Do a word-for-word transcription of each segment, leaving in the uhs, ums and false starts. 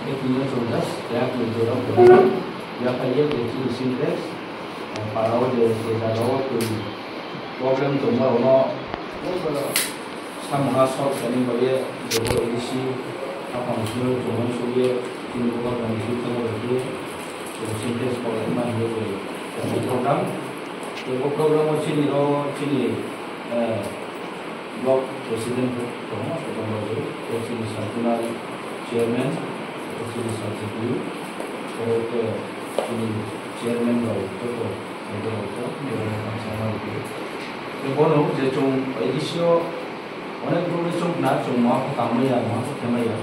Tini chwng just keha twi borok kwrwi yaphaiya je chini Sintex, eh, para o je, je jaga o twi problem tongma rokno samungha solve khainai bagwi je bo A D C aphang simi chwng uansukya tini bo bwkhani simi tongma rwdi chwng Sintex kok laima hiya je program. Je bo program o chini ro chini, eh, Block President tongo, Ketan Raju, tei chini Sub Zonal Chairman, tei chini Sub D P O, tei chini Chairman rok joto, joto rok, joto rok, joto rok. Tei bono je chwng A D C o onek rokni chwng na chwng ma kho tangmaya, ma kho khemaya.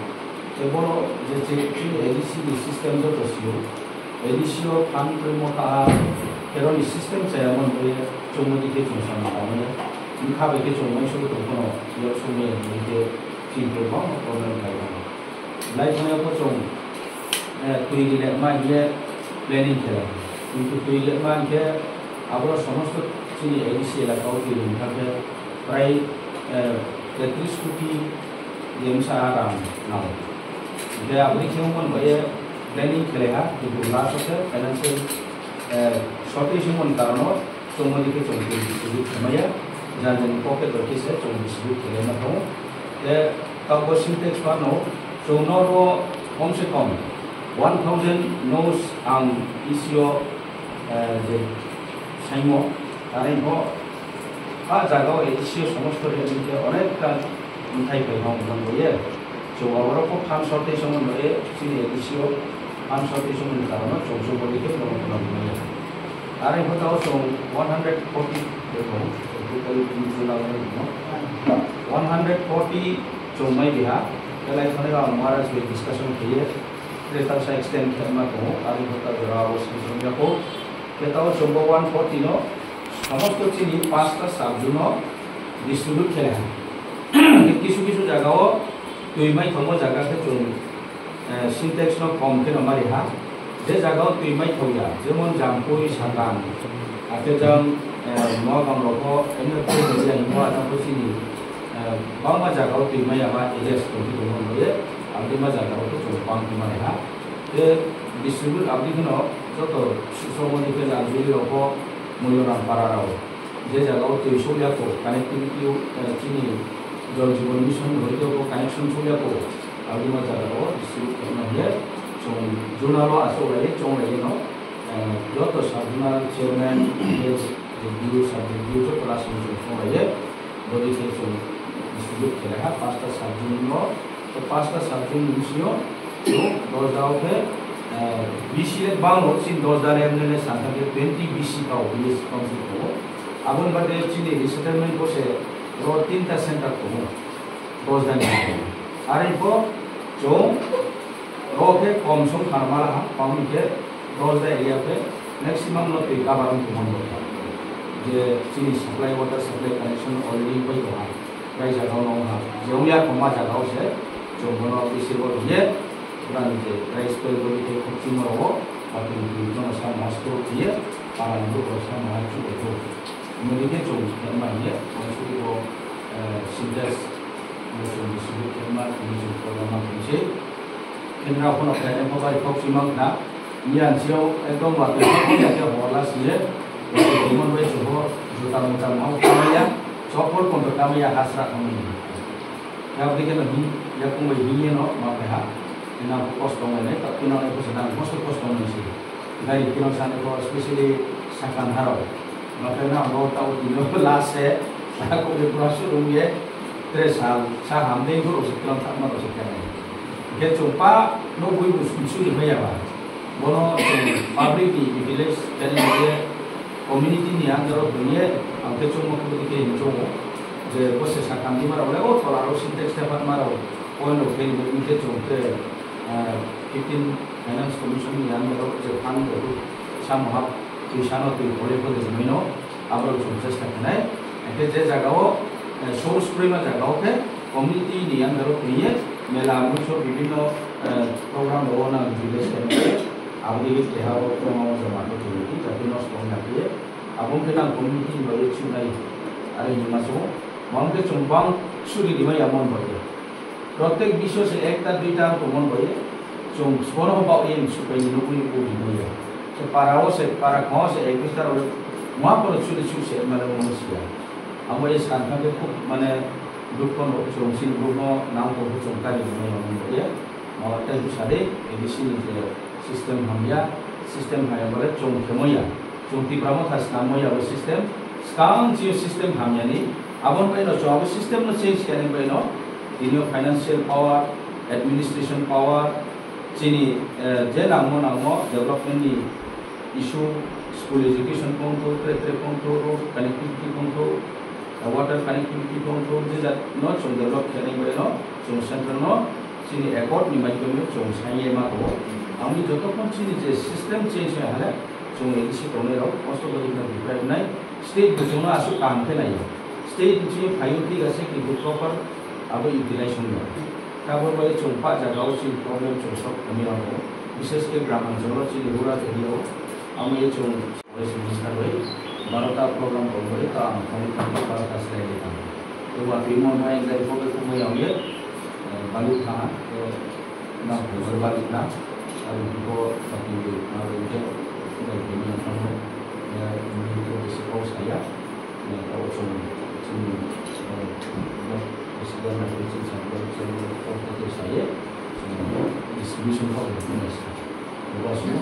Tei bono je che-, chini A D C ni system joto sio, A D C o phan twi mokha ha, kheroni system chaya mon twi chwng modi khe chwng samung tangmaya. Wngkha bai khe chwng uansugwi tong phano, yok sumaya hinwi khe chini khe bangma problem khai mano. Lai thangya bo chwng, eh, twi ri lekma hiye planning khe lai. Kintu twi lekma hinkhe aboro somosto chini A D C elaka o twi ri wngkha khe prai, eh, tetris koti demsa rang nang. Hinkhe aboni khe wngmani bai planning khe lai ha, kintu last o khe financial, eh, shortage wngmani karon o chwng modi khe chwng twi distribute khaimaya, jar jarni pocket bai khe se chwng distribute khailai ma thango. Tei tabuk Sintex phano chwng no ro kom se kom one thousand nos ang A D C o, eh, je saimo, are bo a jaga o A D C o somosto rehab ni khe onek ta bwthai phai ma wngkha bo ye. Chwng aborok kho phan shortage wngmani bagwi chini A D C o phan shortage wngmani karon o chwng chwng boni khe bono phano nukmaya. Are photo o chwng one hundred forty tongwi tongwi tongwi tongwi tongwi one hundred forty chwng mai biha. Belai kheno ang Maharaj bai discussion khaiye, tre talsa extend khe ma tongo. Are photo jora o song song yapo. Khe tao chwng bo one forty no somosto chini pasta sub zone o distribute khe lai. Kisu kisu jaga o twi mai thangma jaga khe chwng, eh, Sintex no kom khe no mari ha. Je jaga o twi mai thangya, jemon Jampui, Sakang, hakhe jang, eh, Nogaon rogo, eno twi mai ya himo, a jang bo chini, eh, bangma jaga o twi mai ya ba areas tong khe tongma hwnwi, aboni ma jaga o khe chwng bang khe mari ha. Khe distribute aboni kheno joto Suksromoni khe Lanjuli rogo, Moiloram para rao. Je jaga o twi sokya kho, connectivity o, eh, chini Jal Jeevan Mission ni hoite bo connection sokya kho, aboni ma jaga o distribute khaima hiye chwng zonal o achuk lai, chong lai no, eh, joto sub zonal chairman, head, D D O, sub D D O joto last ni chwng song lai, bodi khe chwng distribute khe lai ha, pasta sub zone no. Tei pasta sub zone ni bisingo chwng dosda o khe, eh, B C le bang o chini dosda le M L A sangkha khe twenty B C tao village council tongo. Aboni bade chini resettlement bo se ro tinta center tongo dosda ni. Are bo chwng ro khe kom song kharmala ha, pamoni khe dosda area khe maximum no twi cover wng tongma bo. Je chini supply, water supply connection already bai tongo. Bai jaga o nong ha. Je wngya kho ma jaga o se chwng bono bisi bo rwye. Pura ni je rice spell bo ni khe khuk chima rogo. Ba twi twi bono sa mas to ye. Para ni bo sa ma chu ko. Mo ni khe chwng khe ma ye. Mo chu ko, eh, Sintex. Mo chwng bisi bo khe ma ni chwng ko ma khe se. Kendra phano khaina pho bai thok si mang kha. Miyan sio ekdom ba twi thok ya khe hor la si ye. Ba twi mon bai chwng ho juta muta mau khamaya. Chopol pon to khamaya hasra khamaya. Ya bai khe no hin ya kung bai hin ye no ma khe ha. Ina kosto ngai nai ta kina nai kosto nang kosto kosto ngai si. Gari kino sani ko specially Sakang harok. Makai na bo tau tino last se, ako be pura showroom ye, tre sal, sa ham dei guru se kino thak ma se kene. Ke chumpa no bui bus suri maya ba. Bono chum public ni village tani ye community ni andaro duye, ang ke chum ko ke ni chum. Je bo se Sakang di mara ole o thola ro Sintex te pat mara o. Point of failure ni ke chum ke, ah, fifteen Finance Commission ni under o je fund rok samo hap twi sano twi pore pore jemai no aborok chwng chesta khnai. Hwnkhe je jaga o, eh, source kwrwima jaga o khe community ni under o twiye mela mungso bibinno, eh, program rok o nang village M L A aboni keha o kwrwngma o joma khe twiwi jati nosto wngya khe abo wngkhe nang community ni bagwi chwnai. Are hinwi masa o, ma wngkhe chwng bang suri rima ya mon bagwi. Prottek bisyo se ekta duita tongmon bai. Chwng soro ba oyeng supai ni nugwi nugwi rimaya. Se para o se, para khon se ek bistar o mwa poro chuli chu se mane mo siya. Amo e san thang ke khub mane dukho no chwng sin bru no nang ko chwng kali mo ya mo ye. Mo tai bu sade A D C ni je system hamya, system hamya bole chwng khemoya. Chwng Tipra Motha snam mo ya bo system. Skang chi system hamya ni. Abon bai no chwng abo system no change kene bai no. Tini o financial power, administration power, chini, eh, je nangmo nangmo development ni issue, school education pongtho, tre tre pongtho, road connectivity pongtho, eh, water connectivity pongtho, je jat no chwng develop khenai bai no chwng central no chini accord ni maidhyome chwng saiye ma tho. Ang ni jotokhon chini je system change ya hale chwng A D C tongnai rok kosto bai no develop nai. State bo chwngno aswk kaham khe nai-o. State ni simi phaio thik ase, kintu proper abo utilize wngya. Tabok bai chwng pa jaga o chini problem chwng solve khamwi rw-o. Bishes khe gram anchal o chini rural area o. Amo ye chwng Forest Minister bai barota program tong bai ta ang phone khamwi barota slai le tang. Tuma twi mon bai jai photo kumui ang ye, eh, bali thana. Nang khobor balik na, aro biko sakni nang rwngkhe, nang khe nang thango, ya, nini khe bisi kok saya, ya, kok chwng, chwng, eh, president na khe chwng sakni, chwng kok khe saya, chwng distribution kok khe nang sa. Bobo aswk.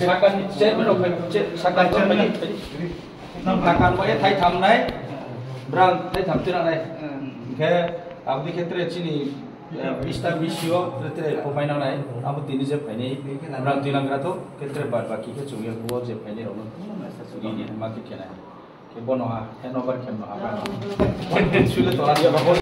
Sakani chairman rok phai, chair-, sakani chairman phai. Nang sakani bai thai tham nai. Brang thai tham tira nai. Hingkhe aboni khetre chini, eh, bista bisio tre tre phopai nang nai. Abo tini je phainai. Brang twi lang gra to, khetre bad baki khe chwng ya bo je phainai rok no. Ini ma khe khenai. Khe bono ha, handover khe no ha. Sule tola.